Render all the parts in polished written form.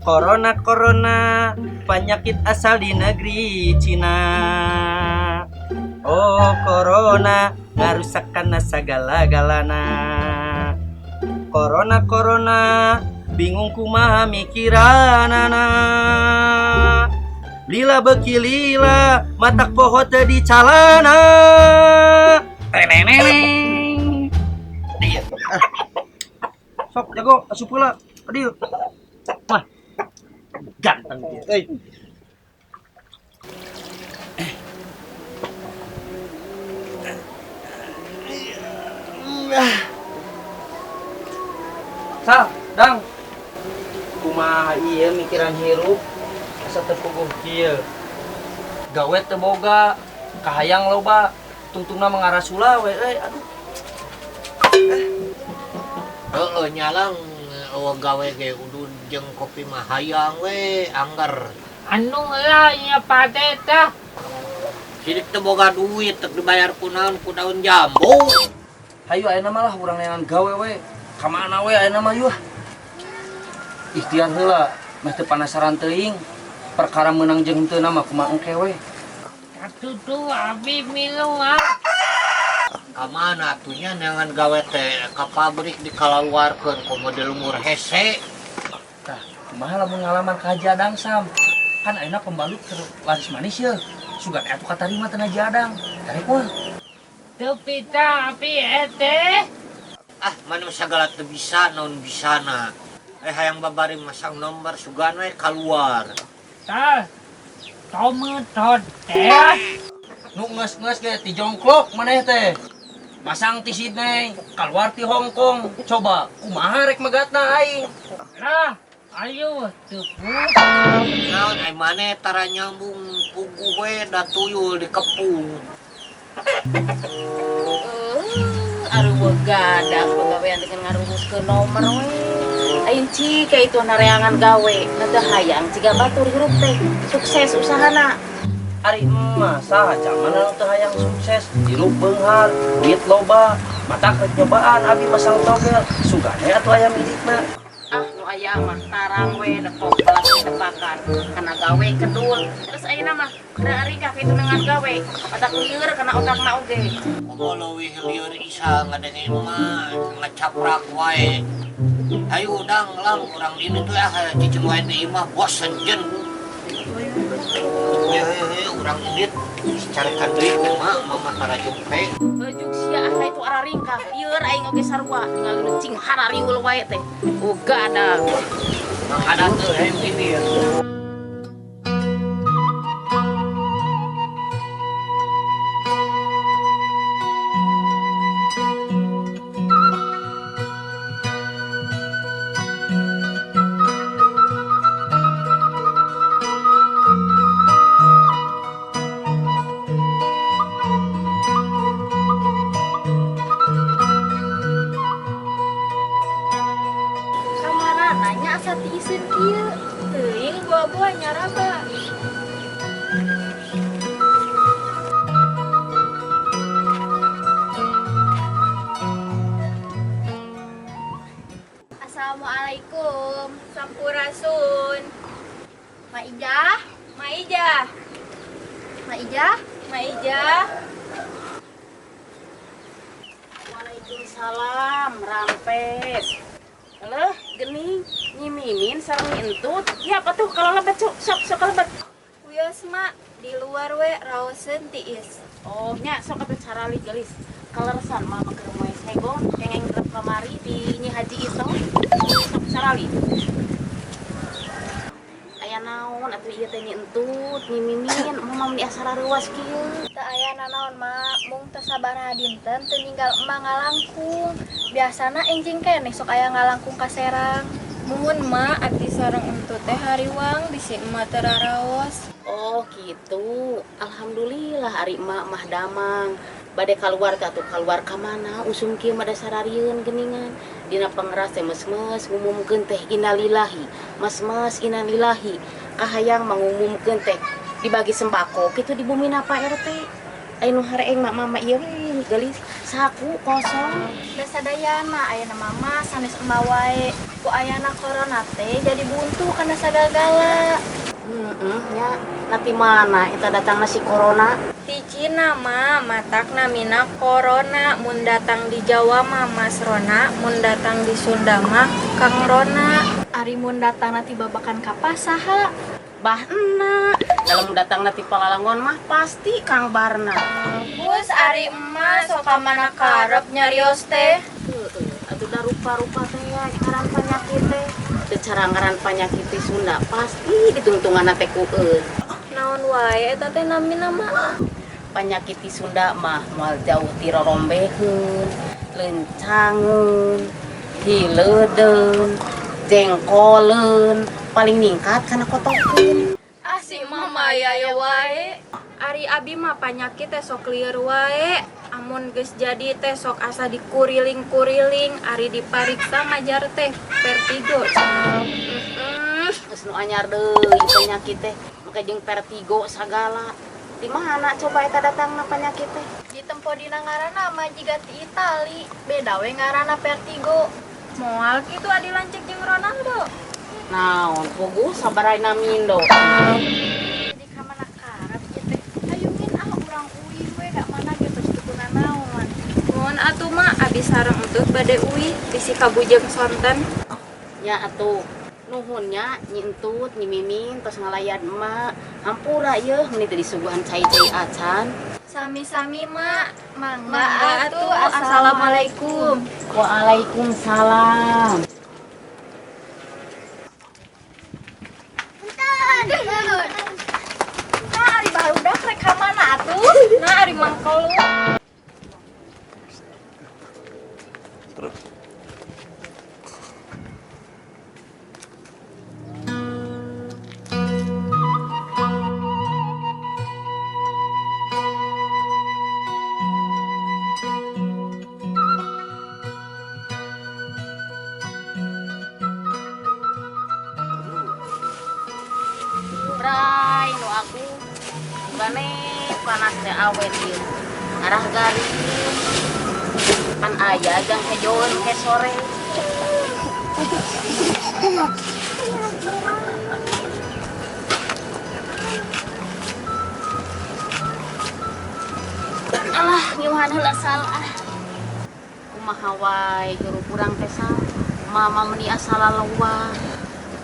Corona corona penyakit asal di negeri Cina. Oh corona ngarusak kana sagala-galana. Corona corona bingung kumaha mikiranana. Lila beki lila matak poho teu di calana. Teneneng. Sok jago asup heula. Adil. Wah. Ganteng dia. Euy. Sal, Dang. Kumaha ieu mikiran hirup asa teu puguh kieu. Gawe teu boga, kahayang loba, tungtungna mangarasula we euy, aduh. Heeh, nyalang eueuh gawe ge udud jeung kopi mah hayang we angger. Anu lah nya pade tah. Sidik teu boga duit teu dibayar ku naon ku daun jambu. Hayu ayeuna mah lah urang neangan gawe we. Ka mana we ayeuna mah yuh. Ikhtiar heula, meh teu panasaran teuing. Perkara meunang jeung henteu mah kumaha engke we. Katutu abi milu ah. Ka mana atuh nya neangan gawe teh ka pabrik dikalaluarkeun komo di lembur hese. Tah, kumaha lamun ngalamar ka Haji Adang Sam? Kan ayeuna pembalut keur laris manis ye. Sugan atuh katarima teh Haji Adang. Tarik mah. Teu pita abi teh. Ah, mana sagala teu bisa naon bisana. Hayang babari masang nomor sugan we kaluar. Tah. Tome tot teh. Nu ngeus-ngeus ge ti jongklok maneh teh. Masang ti Sydney, kaluar ti Hong Kong. Coba kumaha rek megatna aing? Lah, ayo teu Naon ai maneh tara nyambung puguh we da tuyul dikepung. Aduh gadak pagawean dengan ngarumuskeun nomor we. Aing cik ka itu nareangan gawe, teu hayang ciga batur hirup teh. Sukses usahana. Ari emak saha zaman anu teu hayang sukses, hirup beunghar, duit loba, mata rek nyobaan abi masang togel, sugane atuh aya milikna. Ah, nu aya mah tarang we depok belas tepakan kana gawe kedul. Terus ayeuna mah da ari ka kitu dengan gawe, otak lieur kana otakna oge. Komo leuwih lieur isa ngadenge emak ngacaprak wae. Hayu dang lang urang ini tuh ah cicing wae di imah bosen jeung. Hehehe urang indit carikan duit teh mah mama tara jumpe. Heujuk sia ah itu araringkah lieur aing oge sarua ningali nu cing harariul wae teh. Uga ada. Mang ada teu hayu indit. Assalamualaikum, sampurasun. Ma Ijah, Ma Ijah, Ma Ijah, Ma Ijah. Waalaikumsalam, rampes. Leuh, geuning Nyi Mimin sareng Nyi Entut. Ya apa tuh kalau lebet sok sok sok lebet. Wios mak di luar we raoseun tiis. Oh nya sok atuh carali gelis. Kaleresan mama keur moe sego kengeng drep kamari di Nyi Haji Ito. Sok sarali. Aya naon atuh ieu teh Nyi Entut, Nyi Mimin, mama meni asa rareuwas kieu. Teu aya nanaon mak, mung teu sabaraha dinten teu ninggal emak ngalangkung. Biasana enjing keneh sok aya ngalangkung ka Serang. Muhun mak, abdi sareng entut teh hariwang bisi emak teu raraos. Oh gitu. Alhamdulillah ari emak mah damang. Bade kaluar teh atuh kaluar ka mana usum kieu mah dasararieun geuningan. Dina pangeras teh mes-mes ngumumkeun teh innalillahi. Mes-mes innalillahi. Kahayang mangumumkeun teh dibagi sembako kitu di bumi na Pak RT. Aya nu hareeng mak mama ieu we geulis, saku kosong. Da sadayana ayeuna mama sanes emak wae. Ku ayana corona teh jadi buntu kana sagala-gala. Heeh nya, na ti mana eta datangna si corona? Ti Cina mah matak namina corona, mun datang di Jawa mah Mas Rona, mun datang di Sunda mah Kang Rona. Ari mun datangna ti Babakan Kapas saha? Bah enak. Dalam datang ti Palalangon mah pasti Kang Barna. Bus ari emak sok ka mana karep nyarios teh. Heeh, atuh da rupa-rupa teh ya ngaran panyakit teh. Teu cara ngaran panyakit teh Sunda pasti ditungtunganna teh ku eun. Naon wae eta teh namina mah? Panyakit di Sunda mah moal jauh ti rorombeheun, leuncangeun, hileudeun, jengkoleun, paling ningkat kana kotokeun. Ah si mama aya wae. Ari abi mah panyakit teh sok lieur wae. Amun geus jadi teh sok asa dikuriling-kuriling, ari dipariksa ngajar teh vertigo. Geus nu anyar deui penyakit teh, make jeung vertigo sagala. Di mana coba eta datangna penyakit teh? Ditempo dina ngaranna mah jiga ti Itali, beda we ngaranna vertigo. Moal kitu adi lanceuk jeung Ronaldo. Naon puguh sabaraha mindo. Jadi ka mana karep ieu teh? Hayungin ah urang uih we ka mana ge tos teu kunanaon. Mun atuh mah abi sareng entut bade uih bisi kabujeng sonten. Nya atuh nuhun nya Nyi Entut, Nyi Mimin tos ngalayan emak. Hampura yeuh meuni teu disuguhan cai-cai acan. Sami-sami mak. Mangga Mangga atuh, atuh. Assalamualaikum. Waalaikumsalam. Nah, ari barudak rek ka mana atuh? Nah ari mangkolu. Bray, nu aku bane panas teh awet ieu. Arah garing. Pan aya jang hejoeun ke sore. Alah, ngiuhan heula salah. Kumaha wae hirup urang teh sal. Mama meuni asa laloba.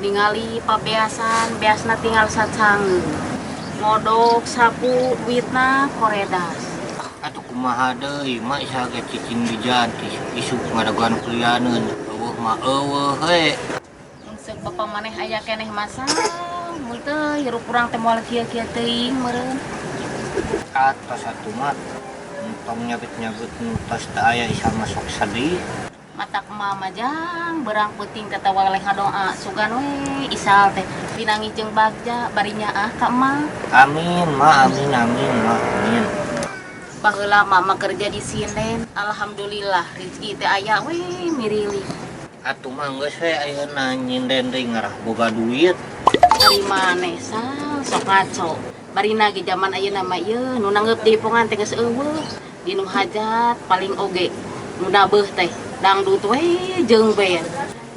Ningali pabeasan, beasna tinggal sacangeun. Ngodok sapu duitna koredas. Atuh kumaha deui mah isa ge cicing di janti isuk ngadagoan kulianeun eueuh mah eueuh he. Mun seuk bapa maneh aya keneh masa, mun teu hirup urang teh moal kieu-kieu teuing meureun. Atos atuh mah entong nyabet-nyabet nu tos teu aya isa mah sok sedih. Matak mama jang berang peuting tatawa leh ngadoa sugan we isal teh pinangi jeung bagja bari nyaah ka emak. Amin ma, amin amin ma, amin. Baheula mama kerja di sinden, alhamdulillah rezeki teh aya we mirili. Atuh mah geus we ayeuna nyinden deui ngarah boga duit. Ari maneh sal sok ngaco. Barina ge jaman ayeuna mah ieu nu nanggeup jaipongan teh geus eueuh. Di nu hajat paling oge nu nabeuh teh dangdut we jeung band.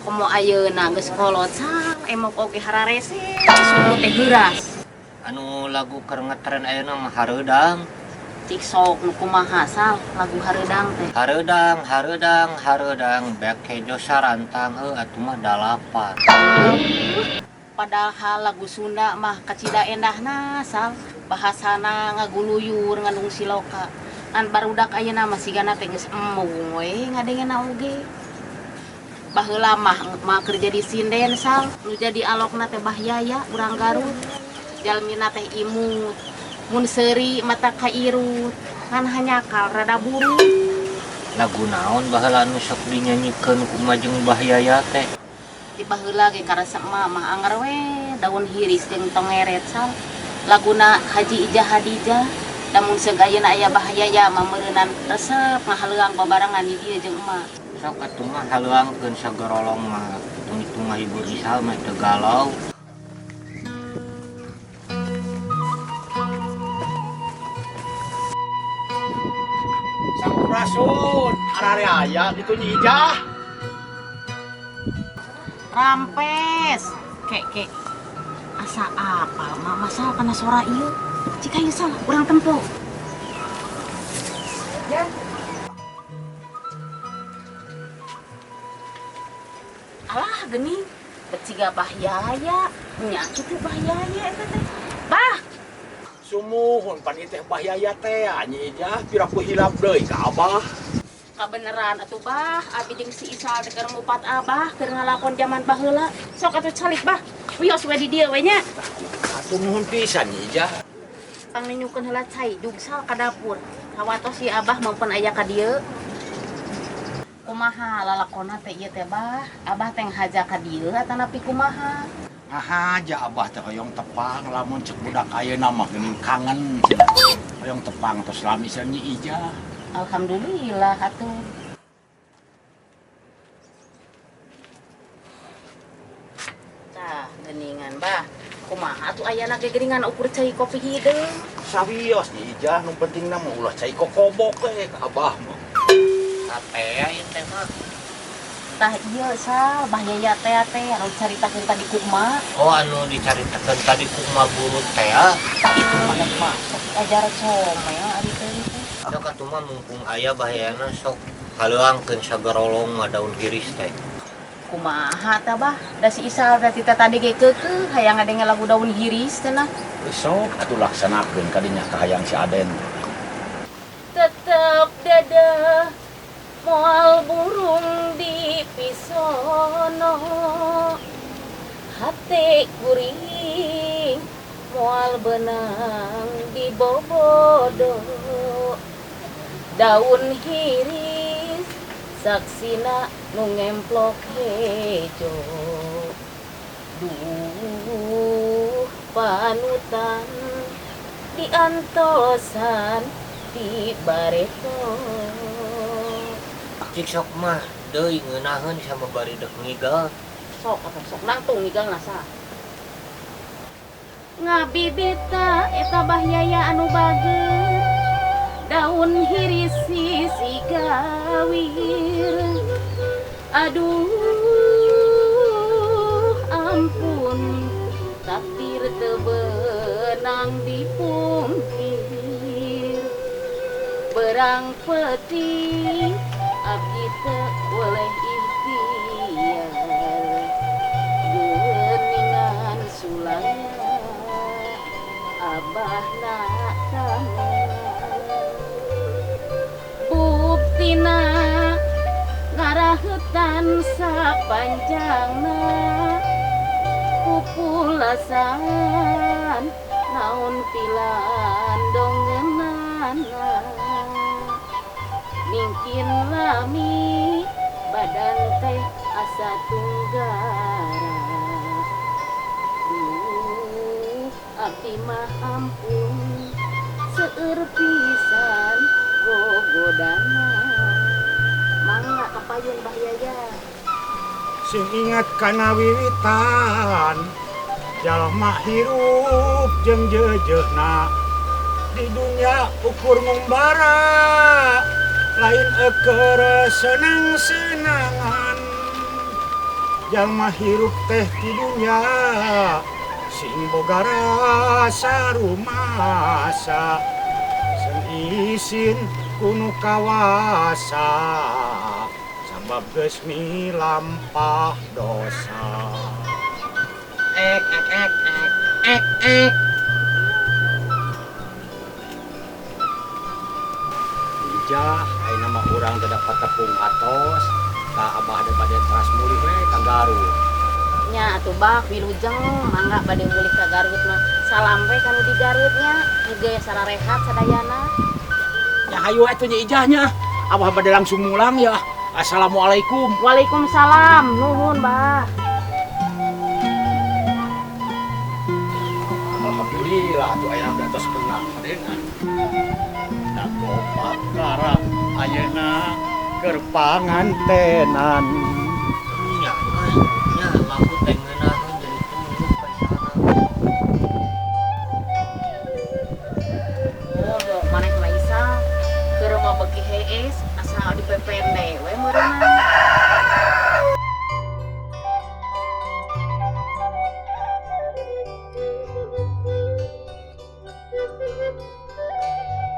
Komo ayeuna geus kolot sal emok oge hararese suku teh heuras. Anu lagu keur ngetren ayeuna mah hareudang. Cik sok nu kumaha sal lagu hareudang teh. Hareudang, hareudang, hareudang beak hejo sarantang heuh atuh mah dalapan. Padahal lagu Sunda mah kacida endahna sal, bahasana ngaguluyur ngandung siloka. Ngan barudak ayeuna mah sigana teh geus embung we ngadengena oge. Baheula mah mah kerja di sinden sal, nu jadi alokna teh Bah Yaya urang Garut. Jalmina teh imut, mun seuri mata kairut, ngan hanyakal rada buruk. Lagu naon baheula anu sok dinyanyikeun ku majeng Bah Yaya teh? Di baheula ge karesep mah mah anger we daun hiris jeung tongeret sal. Laguna Haji Ijah Hadijah, lamun seug ayeuna aya Bah Yaya mah meureunan resep ngahaleuang babarengan di dieu jeung emak. Sok atuh mah haleuangkeun sagorolong mah hitung-hitung ngahibur isal mah teu galau. Sampurasun, arare aya ditu Nyi Ijah. Rampes. Kek kek. Asa apal mah masal kana sora ieu. Cik ieu salah urang tempo. Ya. Alah geuning, beciga Bah Yaya. Nya kitu Bah Yaya eta teh. Bah. Sumuhun pan ieu teh Bah Yaya teh Nyi Ijah piraku hilap deui ka Abah. Kabeneran atuh Bah, abi jeung si Isal teh keur ngupat Abah keur ngalakon jaman baheula. Sok atuh calik Bah. Wios we di dieu we nya. Atuh nuhun pisan Nyi Ijah. Pangninyukeun heula cai jugsal ka dapur. Kawatos si Abah maupun aya ka dieu. Kumaha lalakonna teh ieu teh Bah? Abah teh ngahaja ka dieu atanapi kumaha? Ngahaja Abah teh hoyong tepang lamun cek budak ayeuna mah geuning kangen cenah. Hoyong tepang tos lami sareng Nyi Ijah. Alhamdulillah atuh. Tah geuningan Bah. Kumaha atuh ayana ge geuningan ukur cai kopi hideung. Sawios Nyi Ijah nu pentingna mah ulah cai kokobok we ka Abah mah. Satea ieu teh mah. Tah ieu Sal, Bah Yaya teh teh anu caritakeun tadi ku emak. Oh anu dicaritakeun tadi ku emak burut teh. Itu mah emak sok ajar somel ari teh. Sok atuh mah mumpung aya bahayana sok haleuangkeun sagarolong mah daun hiris teh. Kumaha tah Bah? Da si Isal teh tita tadi ge keukeuh hayang ngadenge lagu daun hiris cenah. Sok atuh laksanakeun kadinya kahayang si Aden. Tetep dadah moal burung di pisono, hate kuring moal benang di bobodo, daun hiris saksina nu ngemplok hejo, duh panutan diantosan di bareto. Cik sok mah deui ngeunaheun sama bari deuk ngigal. Sok atuh sok nangtung ngigal nasa. Ngabibita eta Bah Yaya anu bager, daun hiris sisi gawir. Aduh ampun takdir teu beunang dipungkir. Berang peuting abdi teu boleh ikhtiar, geuningan sulaya abahna tangan. Buktina ngarahutan sapanjangna, pupulasan naon pilan dongenana. Mingkin lami badan teh asa tunggara. Duh abdi mah ampun seueur pisan gogodana. Mangga kapayun Bah Yaya. Sing ingat kana wiwitan jalma hirup jeung jeujeuhna di dunya ukur ngumbara, lain eukeur senang-senangan. Jalma hirup teh di dunya sing boga rasa rumasa, sing isin kunu kawasa, sabab geus milampah dosa. Ek ek ek ek ek ek. Ijah, ayeuna mah urang teu dapat tepung atos, ka Abah teh bade teras mulih we ka Garut. Nya atuh Bah wilujeng mangga bade mulih ka Garut mah. Salam we kanu di Garut nya, muga sararehat sadayana. Ya hayu atuh Nyi Ijah nya. Abah bade langsung mulang ya. Assalamualaikum. Waalaikumsalam. Nuhun Bah. Alhamdulillah atuh aya udah tos beunang adeuna. Da gopak karang ayeuna keur pangantenan. Nya euy.